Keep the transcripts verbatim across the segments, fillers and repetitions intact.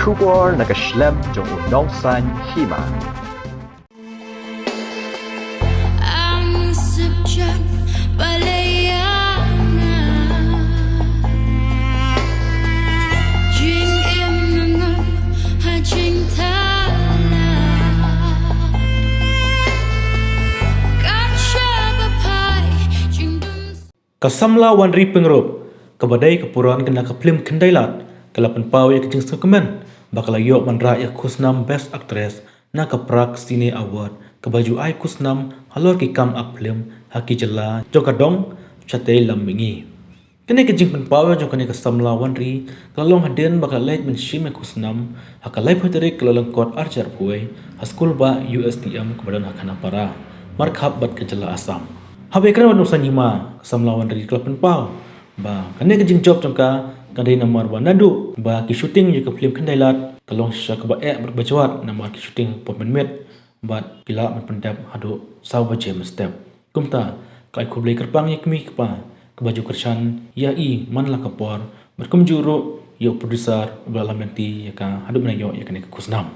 Khubor na ka shlem jong u Nongsaiñ Hima. Ang sepjan balaya nga. Jingim nga ngop ha jingthala. Kat shaba phai jingdum. Ka samla Wanri Pyngrope, kaba dei ka puran ka na ka phlim Khyndailad, ka la pynpaw ïa ka jingsngewkmen ba ka la ïoh ban rah ïa ka khusnam Best Actress na ka Prag Cine Award, kaba ju ai khusnam halor ki kam ak phlim ha ki jylla jong ka dong shatei lam mihngi. Kane ka jingpynpaw jong kane ka samla Wanri ka la long hadien ba ka la leit ban shim ïa ka khusnam ha ka laiphew tarik Kyllalyngkot arhajar arphew wei ha skul bah U S T M kaba don ha Khanapara, markhap bad ka jylla Assam. Haba ïakren bad u Nongsaiñ Hima, ka samla Wanri ka la pynpaw ba kane ka jingjop jong ka ka dei namar ba naduh ba ki shooting ïa ka phlim Khyndailad ka long shisha kaba eh bad kaba jwat namar ki shooting por mynmiet bad ki lah ban pyndep haduh saw baje mynstep. Kumta, ka ai khublei kyrpang ïa ki kmie ki kpa kiba ju kyrshan ïa i man la ka por bad kumjuh ruh ïa u producer uba la lynti ïa ka haduh ban ïoh ïa kane ka khusnam.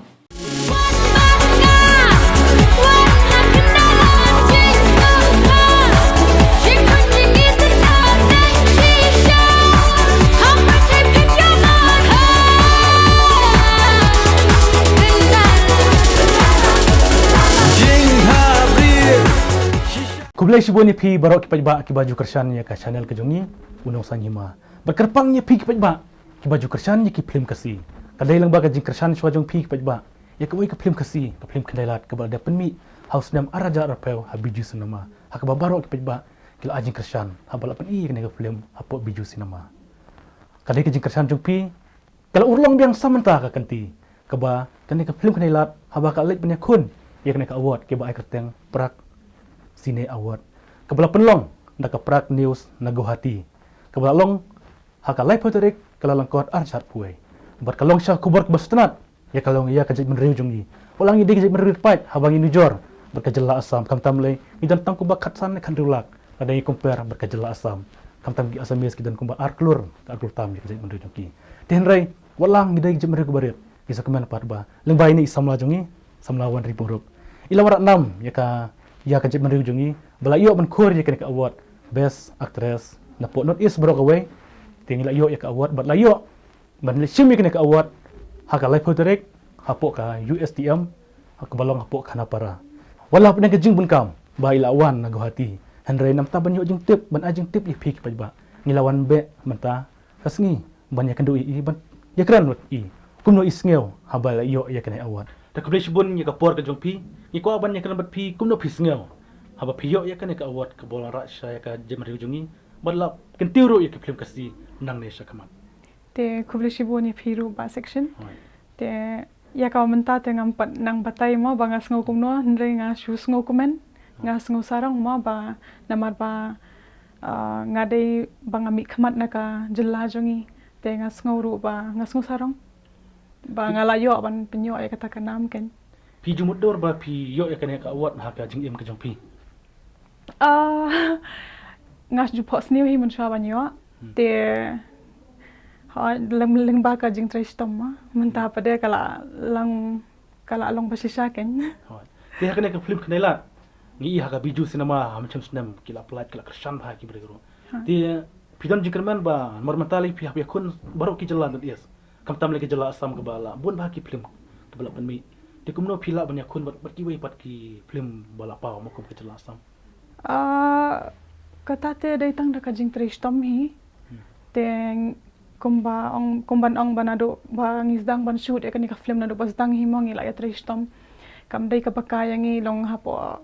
Khublei shibun ïa phi baroh ki paidbah kiba ju kyrshan ïa ka channel ka jong ngi, u Nongsaiñ Hima. Bad kyrpang ïa phi ki paidbah kiba ju kyrshan ïa ki phlim Khasi. Ka dei lang ba ka jingkyrshan shuwa jong phi ki paidbah ïa kawei ka phlim Khasi, ka phlim Khyndailad kaba la dep pynmih ha u snem arhajar arphew ha Bijou Cinema, ha kaba baroh ki paidbah ki la ai jingkyrshan haba la pyni ïa kane ka phlim hapoh Bijou Cinema. Ka dei ka jingkyrshan jong phi ka la urlong biang sa mynta ka kynti kaba kane ka phlim Khyndailad haba ka leit ban ïakhun ïa kane ka award kaba ai kyrteng Prag Cine Award, kaba la pynlong da ka Prag News na Guwahati, kaba la long ha ka laiphew tarik Kyllalyngkot arhajar arphew wei. Bad ka long shisha ka khubor kaba sngewtynnat ïa ka long ïa ka jaitbynriew jong ngi. Wat la ngi dei ka jaitbynriew riewpaid haba ngi nujor bad ka jylla Assam, khamtam lei ngi don tang kumba khatsan ne khathynriew lak lada ngi compare bad ka jylla Assam. Khamtam ki Assamese ki don kumba ar klur, ar klur tam ïa ka jaitbynriew jong ki. Te hynrei wat la ngi dei ka jaitbynriew kaba rit, ngi sngewkmen pat ba lyngba ine i samla jong ngi, samla Wanri Pyngrope, i la wanrah nam ïa ka, ïa ka jaitbynriew jong ngi ba la ïoh ban khur ïa kane ka award Best Actress napoh North East baroh kawei. Te ngi la ïoh ïa ka award bad la ïoh ban leit shim ïa kane ka award ha ka laiphew tarik hapoh ka U S T M ha kaba long hapoh Khanapara. Wat la hapdeng ka jingbunkam ba i la wan na Guwahati, hynrei namar ban ïoh jingtip, ban ai jingtip ïa phi ki paidbah, ngi la wan beh mynta ka sngi ban ïakynduh ïa i, ban ïakren bad i kumno i sngew haba la ïoh ïa kane award. Te khublei shibun ïa ka por ka jong phi. Ngi kwah ban ïakren bad phi kumno phi sngew haba phi ïoh ïa kane ka award kaba la wanrah shisha ïa ka jaitbynriew jong ngi bad la kyntiew ruh ïa ki phlim Khasi nangne sha khmat. Te khublei shibun ïa phi ruh Bah Section. Hooid. Te ïa kaba mynta te ngam pat nang batai mo ba nga sngew kumno, hynrei nga shu sngewkmen, nga sngewsarong mo ba namar ba, ah, nga dei ba nga mihkhmat na ka jylla jong ngi. Te nga sngew ruh ba nga sngewsarong ba nga la ïoh ban pynïoh ïa kata ka nam kein. Phi ju mutdur ba phi ïoh ïa kane ka award ha ka jingim ka jong phi? Ah, nga ju phohsniew hi mynshuwa ban ïoh. Hmm. Te, hooid, lyng-, lyngba ka jingtrei shitom ma, mynta pat de ka la long, ka la long ba shisha kein. Hooid. Te ha kane ka phlim Khyndailad, ngi i ha ka Bijou Cinema ha mynshem snem ki la pyllait, ki la kyrshan bha ki briew ruh. Ha. Te phi don jingkyrmen ba namar mynta lei phi hap ïakhun baroh ki jylla North East, khamtam lei ka jylla Assam kaba la bun bha ki phlim kiba la pynmih. Te kumno phi lah ban ïakhun bad, bad kiwei pat ki phlim ba la paw ma kum ka jylla Assam? Ah, kata te dei tang da ka jingtrei shitom hi. Hmm. Te kumba ong, kumban ong ba naduh ba ngi sdang ban shoot ïa kane ka phlim naduh ba sdang hi mo ngi la ïatrei shitom. Kam dei kaba ka ïa ngi long hapoh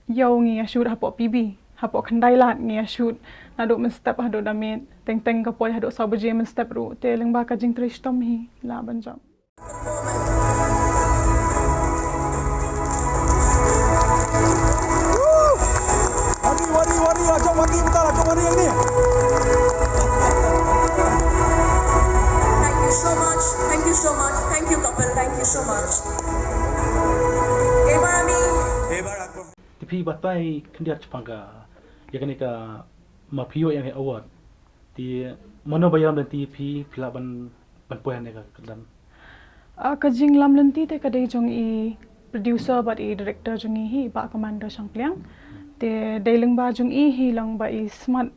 Ïew ngi ïa shoot hapoh P B, hapoh Khyndailad ngi ïa shoot naduh mynstep haduh da miet, teng teng ka poi haduh saw baje mynstep ruh, te lyngba ka jingtrei shitom hi lah ban jop. Wari, wari, wari, la jong wari, mynta la jong wari ini. Thank you so much, thank you so much, thank you couple, thank you so much. Ebar ami, ebar aku. Te phi batai khyndiat shaphang ka, ïa kane ka, ma phi ïoh ïa kane ka award. Te mano ba ïalam lynti ïa phi, phi lah ban, ban poi ha kane ka kyrdan? Ah, ka jinglam lynti te ka dei jong i producer bad i director jong i hi, Bah Commander Shangpliang. Te dei lyngba jong i hi long ba i smat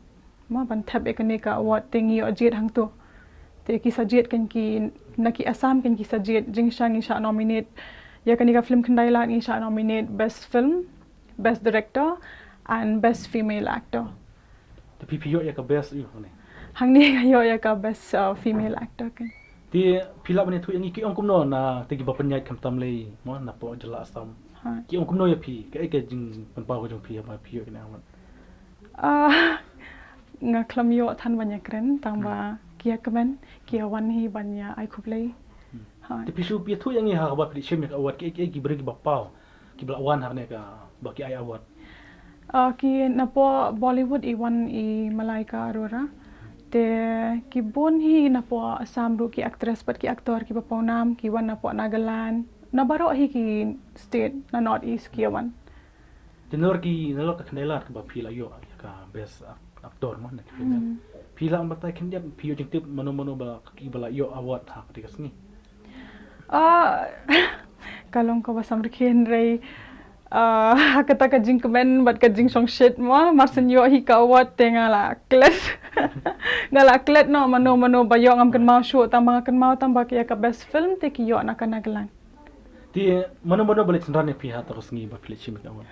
mo ban thep ïa kane ka award te ngi ïoh jied hangto. Te ki sa jied kan ki na ki Assam kan ki sa jied jingshang ngi shah nominate. Ïa kane ka film Khyndai Lad ngi shah nominate best film, best director and best female actor. Te phi phi ïoh ïa ka best ïoh ne. Hangne nga ïoh ïa ka best uh, female actor kan. Te phi lah ban ïathuh ïa ngi ki ong kumno na te ki ba pynïaid khamtam lei mo na poh jylla Assam. Ki ong kumno ïa phi ka ei ka jingpynpaw ka jong phi haba phi ïoh kane award. Ah, nga khlem ïoh than ban ïakren tang ba ki ïa kmen ki ïa wan hi ban ïa ai khublei. Te phi shu phi ïathuh ïa ngi haba phi shim ïa ka award ki ei ki briew ki ba paw ki ba la wan ha kane ka ba ki ai award. Ah, ki napoh Bollywood i wan i Malaika Arora. Te ki bun hi napoh Assam ruh ki actress bad ki actor ki ba paw nam ki wan napoh Nagaland. Na baroh hi ki state na North East ki wan. Te nalor ki nalor ka Khyndai Lad ka ba phi la ïoh ka best actor mo na ki film. Phi la batai khyndiat phi ïoh jingtip mano mano ba ki ba la ïoh award ha ka sngi. Ah, ka long ka ba samrkhie hynrei ha kata ka jingkmen bad ka jingshongshit mo mar syn ïoh hi ka award te nga la klet. Nga la klet noh mano mano ba ïoh ngam kynmaw shuh tang ba nga kynmaw tang ba ki ïa ka best film te ki ïoh na ka Nagaland. Te mano mano ba leit synran ïa phi ha kata ka sngi ba phi leit shim ka award.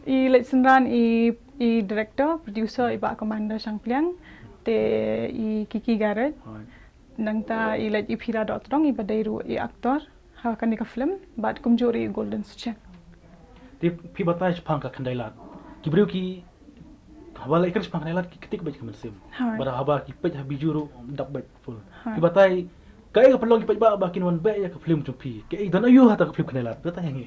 I leit synran i i director producer i Bah Commander Shangpliang te i Kiki Garrett. Nangta i leit i Phira Dohtdong i ba dei ruh i actor ha kane ka film bad kumjuh ruh i Golden Sucheng. Te phi batai shaphang ka Khyndai Lad ki briew ki haba la ïakren shaphang Khyndai Lad ki ktik bad ka mynsiem. Bad haba ki peit ha Bijou ruh dap bad full. Phi batai ka ei ka pynlong ki peit ba ba kin wan beh ïa ka film jong phi ka ei don ayu ha ta ka film Khyndai Lad batai ngi.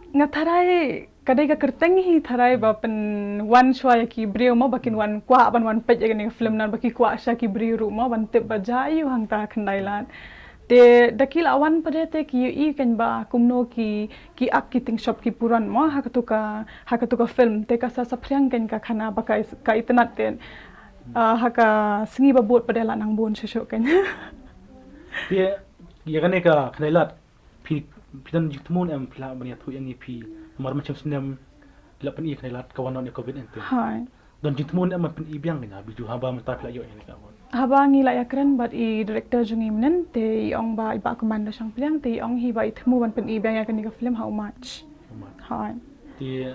Nga tharai ka dei ka kyrteng hi tharai ba pynwan shuwa ïa ki briew mo ba kin wan kwah ban wan peit ïa kane ka film nan ba ki kwah sha ki briew ruh mo ban tip ba ja ïu hangta Khyndai Lad. Te da ki la wan pade te ki ïohi kan ba kumno ki ki ak ki ting shop ki puran mo ha katu ka ha katu ka film te ka sa saphriang kan ka khana ba ka ka itynnat te ha ka sngi ba bud pade la nang bun shuh shuh kan. Te ïa kane ka Khyndai Lad phi phi don jingthmu em phi lah ban ïathuh ïa ngi phi namar mynshem snem phi lah pyni Khyndai Lad ka wan noh ïa covid nineteen. Don jingthmu em ban pyni biang ïa Bijou haba mynta phi lah ïoh ïa ka award. Haba ngi lah ïakren bad i director jong ngi mynnin te i ong ba i Bah Commander Shangpliang te i ong hi ba i thmu ban pyni biang ïa kane ka film ha u March. Hai. Te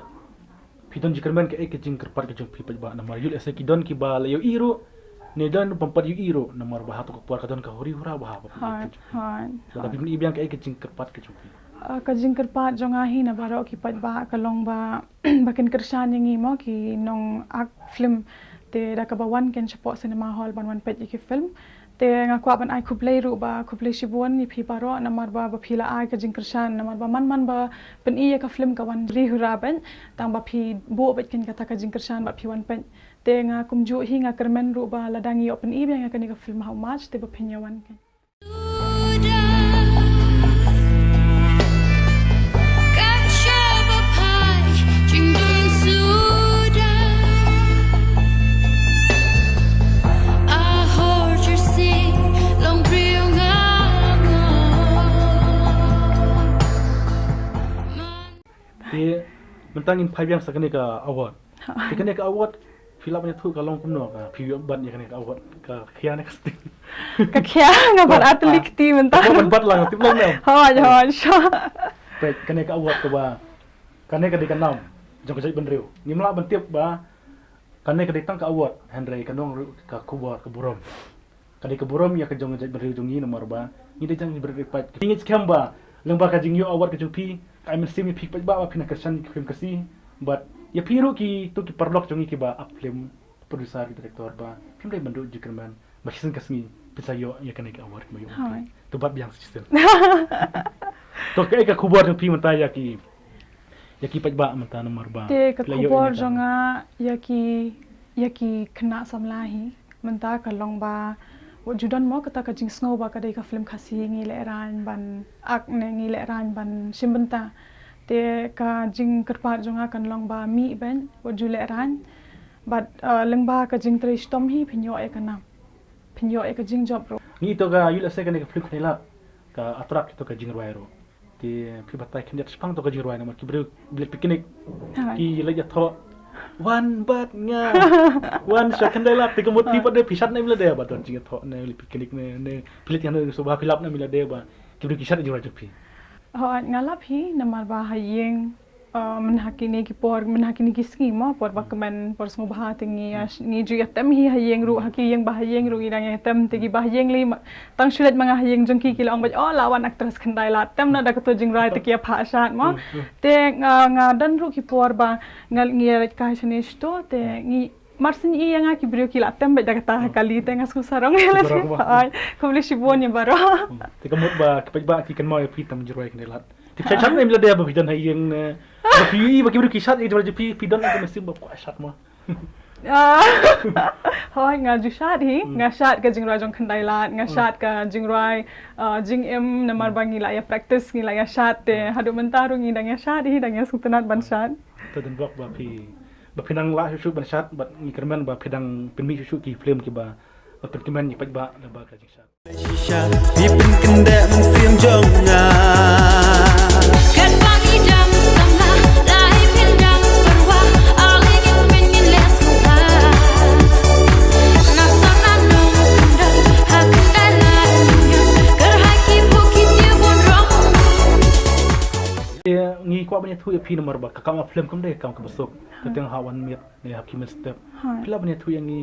phi don jingkyrmen ka ei ka jingkyrpad ka jong phi paidbah namar ïoh lehse ki don kiba la ïohi ruh ne don bym pat ïohi ruh namar ba ha tu ka por ka don ka huri hura ba ha ba phi. Hai. Lada phi pyni biang ka ei ka jingkyrpad ka jong phi. Ka jingkyrpad jong nga hi na baroh ki paidbah ka long ba ba kin kyrshan ïa ngi mo ki nong ak film te da kaba wan kin shapoh cinema hall ban wan peit ïa ki film. Te nga kwah ban ai khublei ruh ba khublei shibun ïa phi baroh namar ba ba phi la ai ka jingkyrshan namar ba man man ba pyni ïa ka film ka wan ri hura bad tang ba phi buh bad kin kata ka jingkyrshan ba phi wan peit. Te nga kumjuh hi nga kyrmen ruh ba lada ngi ïoh pyni biang ïa kane ka film ha u March te ba phin ïa wan kan. Te mynta ngin phai biang sa kane ka award. Te kane ka award phi lah ban ïathuh ka long kumno ka phi ïoh bat ïa kane ka award ka khia ne ka sting. Ka khia nga bat atli kti mynta. Ka bat lang tip lang ne. Hoi hoi sha. Peit kane ka award ka ba kane ka dei ka nam jong ka jaitbynriew. Ngim lah ban tip ba kane ka dei tang ka award hynrei ka nong ka khubor ka burom. Ka dei ka burom ïa ka jong ka jaitbynriew jong ngi namar ba ngi dei jong ngi bret ri pait. Ngi skhem ba lyngba ka jingïoh award ka jong phi ka ai mynsiem ïa phi pait ba ba phin kyrshan ïa ki film Khasi bad ïa phi ruh ki tu ki paralok jong ngi kiba ak film producer ki director ba phim dei ban duh jingkyrmen ba shisien ka sngi phin sa ïoh ïa kane ka award ma ïoh. To bat biang shisien. To ka ka khubor jong phi mynta ïa ki ïa ki pait ba mynta namar ba. Te ka khubor jong nga ïa ki ïa ki khynnah samla hi. Mynta ka long ba wat ju don mo kata ka jingsngew ba ka dei ka film Khasi ngi lehrain ban ak ne ngi lehrain ban shim bynta. Te ka jingkyrpad jong nga kan long ba mih bad wat ju lehrain bad lyngba ka jingtrei shitom hi phin ïoh ïa ka nam. Ïoh ïa ka jingjop ruh. Ngi to ka ïoh lehse kane ka film Khyndai Lad ka attract to ka jingrwai ruh. Te phi batai khyndiat shaphang to ka jingrwai namar ki briew bilet picnic. Hai. Ki leit ïathoh. Wan bad nga. Wan sha Khyndai Lad te ka mut phi pat de phi shad ne em lade ba don jingïathoh ne leit picnic ne ne phi leit ïa ne suba phi lap ne em lade ba ki briew ki shad jingrwai jong phi. Hooid nga lap hi namar ba ha ïing, uh, mynha kine ki por mynha kine ki sngi mo por ba kmen por sngewbha te ngi ïa ngi ju ïatem hi ha ïing ruh ha ki ïing ba ha ïing ruh ngi dang ïatem te ki ba ha ïing lei ma tang shu leit ma nga ha ïing jong ki ki la ong bad oh la wan actress Khyndai Lad tem na da kato jingrwai te ki ïa phah shad mo. Te nga nga don ruh ki por ba nga ngi ïa leit kai shane shto te ngi mar syn ïa nga ki briew ki la tem bad da kata ha kali te nga sngewsarong ïa la. Sngewsarong ba. Ai khublei shibun ïa baroh. Te ka mut ba ki paidbah ki kynmaw ïa phi tam jingrwai Khyndai Lad. Te phi shad ne em lade ba phi don ha ïing ne ba phi ïohi ba ki briew ki shad ïa jingrwai jong phi phi don ka mynsiem ba kwah shad mo. Ah, hooid nga ju shad hi nga shad ka jingrwai jong Khyndai Lad nga shad ka jingrwai, ah, jingim namar ba ngi la ïa practice ngi la ïa shad te haduh mynta ruh ngi dang ïa shad hi dang ïa sngewtynnat ban shad. To don bok ba phi ba phi dang lah shuh shuh ban shad bad ngi kyrmen ba phi dang pynmih shuh shuh ki film kiba ba pynkmen ïa paidbah lyngba ka jingshad. Shisha, phi pynkyndeh mynsiem jong nga. Katba ngi dang samla, lai phin dang pyrwa, ale ngin pyn ngin leh sngewbha. Na samla nongkyndong, ha Khyndai Lad nongkyndong, kyrhai ki buk ki tiew bun rong. Eh, ngi kwah ban ïathuh ïa phi namar ba ka kam film kam dei ka kam kaba suk. Ka teng ha wan miet ne ha ki mynstep. Phi lah ban ïathuh ïa ngi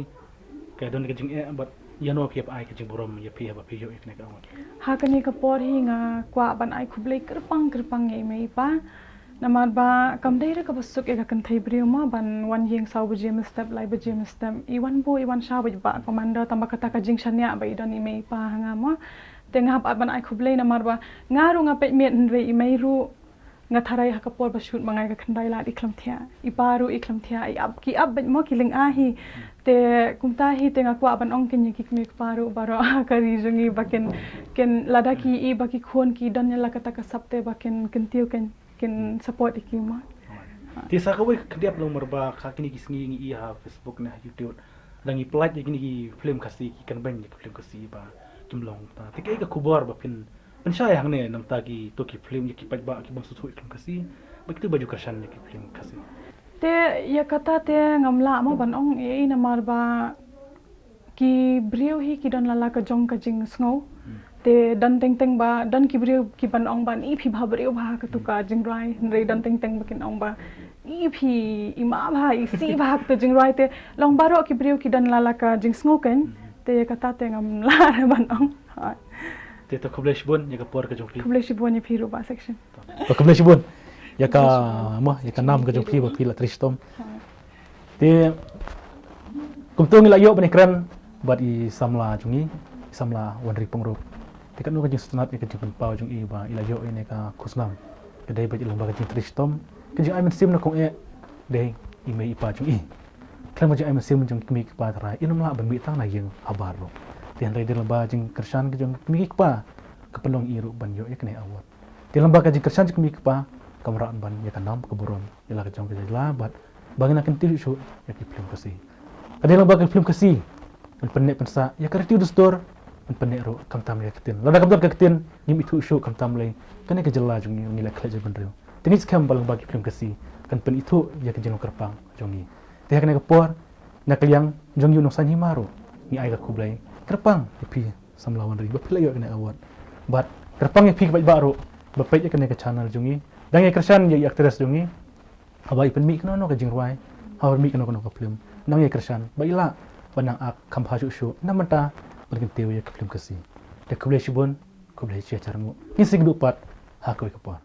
Ka don ka jingeh bad ïano phi ïa ai ka jingburom ïa phi haba phi ïoh ïa kane ka award. Ha kane ka por hi nga kwah ban ai khublei kyrpang kyrpang ïa i mei i pa. Namar ba kam dei re kaba suk ïa ka kynthei briew ma ban wan ïing saw baje mynstep lai baje mynstep. I wan buh i wan sha bad ba commander tang ba kata ka jingshaniah ba i don i mei i pa ha nga ma. Te nga hap ban ai khublei namar ba nga ruh nga peit miet hynrei i mei ruh Nga tharai ha ka por ba shoot ma nga ïa ka Khyndai Lad i khlem thiah. I pa ruh i khlem thiah. I ap ki ap bad mo ki lynga hi. Te kumta hi te nga kwah ban ong kin ïa ki kmie ki kpa ruh baroh ha ka ri jong ngi ba kin kin lada ki i ba ki khun ki don ïa la kata ka sap te ba kin kin tiew kin kin support ïa ki mo. Te sa kawei ka khyndiat long mar ba ka kine ki sngi ngi i ha Facebook ne ha YouTube. Da ngi pynlait ïa kine ki film Khasi ki kan beiñ ïa ki film Khasi ba kim long ta. Te kaei ka khubor ba phin pynshai hangne namta ki to ki film ïa ki paidbah ki bym sngewthuh ïa ki film Khasi ba kito ba ju kyrshan ïa ki film Khasi. Te ïa kata te ngam lah mo ban ong ei ei namar ba ki briew hi ki don la la ka jong ka jingsngew. Te don teng teng ba don ki briew ki ban ong ba ni phi bha briew bha katu ka jingrwai hynrei don teng teng ba kin ong ba i phi i ma bha i si bha katu jingrwai te long baroh ki briew ki don la la ka jingsngew kan. Te ïa kata te ngam lah ban ong. Te to khublei shibun ïa ka por ka jong phi. Khublei shibun ïa phi ruh Bah Section. To khublei shibun ïa ka mo ïa ka nam ka jong phi ba phi la trei shitom. Te kumto ngi la ïoh ban ïakren bad i samla jong ngi i samla Wanri Pyngrope. Te katno ka jingsngewtynnat ïa ka jingpynpaw jong i ba i la ïoh ïa kane ka khusnam. Ka dei bad i long ba ka jingtrei shitom ka jingai mynsiem na kong eh dei i mei i pa jong i. Khlem ka jingai mynsiem jong ki kmie ki kpa tharai i nym lah ban mih tang na ïing habar ruh. Te hynrei dei lyngba jingkyrshan ka jong ki kmie ki kpa ka pynlong i ruh ban ïoh ïa kane award. Te lyngba ka jingkyrshan jong ki kmie ki kpa kam rah ban ïa ka nam ka burom ïa la ka jong ka jylla bad ba ngin nang kyntiew shuh shuh ïa ki film Khasi. Ka dei lyngba ka film Khasi ngan pynneh pynsah ïa ka riti u dustur ngan pynneh ruh khamtam ïa ka ktien. Lada kam don ka ktien ngim ithuh shuh khamtam lei kane ka jylla jong ngi ngi la khleh jingpynriew. Te ngi skhem ba lyngba ki film Khasi kan pynithuh ïa ka jinglong kyrpang jong ngi. Te ha kane ka por na ka liang jong ngi u nongsan hima ruh ngi ai ka khublei kyrpang ïa phi samla Wanri ba phi la ïoh kane award. Bad kyrpang ïa phi ki paidbah ruh ba peit ïa kane ka channel jong ngi dang ïa kyrshan ïa i actress jong ngi. Haba i pynmih kano kano ka jingrwai haba pynmih kano kano ka film nang ïa kyrshan ba i lah ba nang ak kham bha shuh shuh na mynta ban kyntiew ïa ka film Khasi. Te khublei shibun khublei shihajar nguh ngin sa ïakynduh pat ha kawei ka por.